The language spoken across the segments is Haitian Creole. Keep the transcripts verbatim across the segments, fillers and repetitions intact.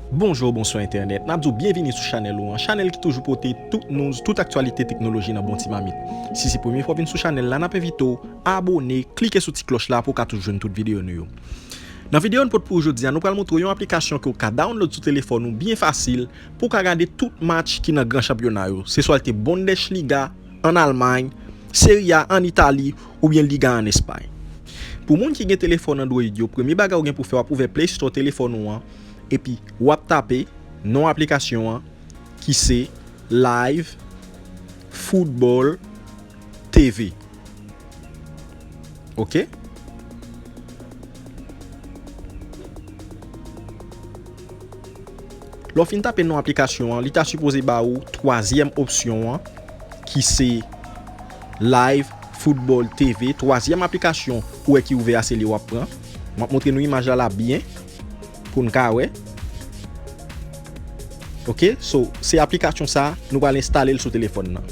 Bonjou, bonswa entènèt. N ap di w byenvini sou chanèl ou an, chanèl ki toujou pote tout news, tout aktyalite teknoloji nan bon ti mamit. Si se premye fwa w vin sou chanèl la, n ap envite w abòne, klike sou ti klòch la pou w ka toujou jwenn tout videyo nou yo. Nan videyo n pote pou ou jodi a, nou pral montre w yon aplikasyon ke w ka download sou telefòn ou byen fasil pou w ka gade tout match ki nan gran chanpyona yo, se swa l te Bundesliga ann Almay, Serie A ann Itali, oubyen Liga ann Espay. Pou moun ki gen telefòn Android yo, premye bagay ou gen pou fè, w ap ouvè Play Store telefòn ou an, epi w ap tape non aplikasyon an, ki se Live Football T V. Oke? Lè w fin tape non aplikasyon an, li ta sipoze ba ou twazyèm opsyon an, ki se Live Football T V. Twazyèm aplikasyon ou wè ki ouvè a, se li w ap pran. M ap montre nou imaj la, la byen pou n ka wè. Oke, so, se aplikasyon sa, nou pral enstale l sou telefòn nan.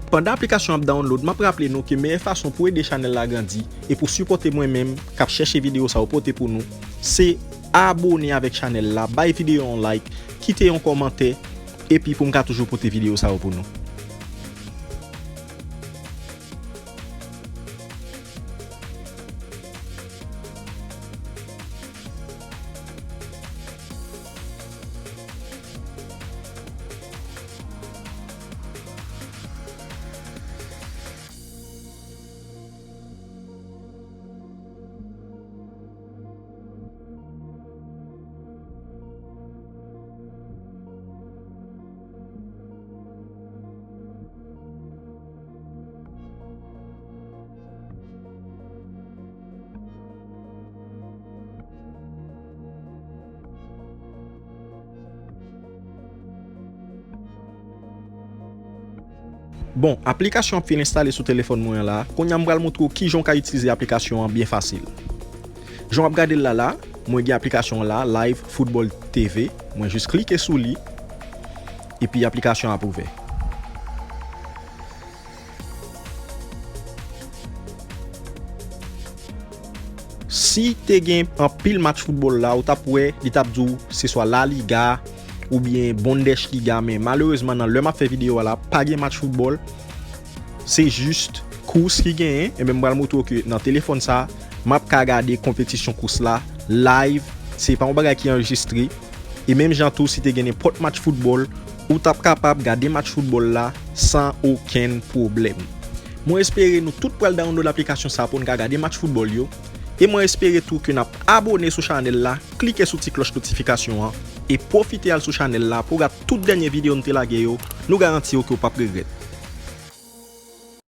Pandan aplikasyon ap download, m ap raple nou ke meyè fason pou ede chanèl la grandi e pou sipòte mwen menm k ap chèche videyo sa yo pote pou nou, se abòne avèk chanèl la, bay videyo yon like, kite yon kòmantè, epi pou m ka toujou pote videyo sa yo pou nou. Bon, aplikasyon ap fin enstale sou telefòn mwen an la. Kounye a m pral montre w kijan w ka itilize aplikasyon an byen fasil. Jan w ap gade l la la, mwen gen aplikasyon an la, Live Football T V. Mwen jis klike sou li, epi aplikasyon ap ouvè. Si te gen anpil match foutbòl la, ou t ap wè, li t ap di w se swa La Liga oubyen Bundesliga, men malerezman, nan lè m ap fè videyo a la, pa gen match foutbòl. Se jis kous ki genyen. Enben, m pral montre w ke nan telefòn sa, m ap ka gade konpetisyon kous la live. Se pa yon bagay ki anrejistre. E menm jan tou, si te gen nenpòt match foutbòl, ou t ap kapab gade match foutbòl la san okenn pwoblèm. Mwen espere nou tout pral download aplikasyon sa pou n ka gade match foutbòl yo. E mwen espere tou ke n ap abòne sou chanèl la, klike sou ti klòch notifikasyon an, e pwofite al sou chanèl la pou w gad tout dènye videyo n te lage yo. Nou garanti w ke w p ap regrèt.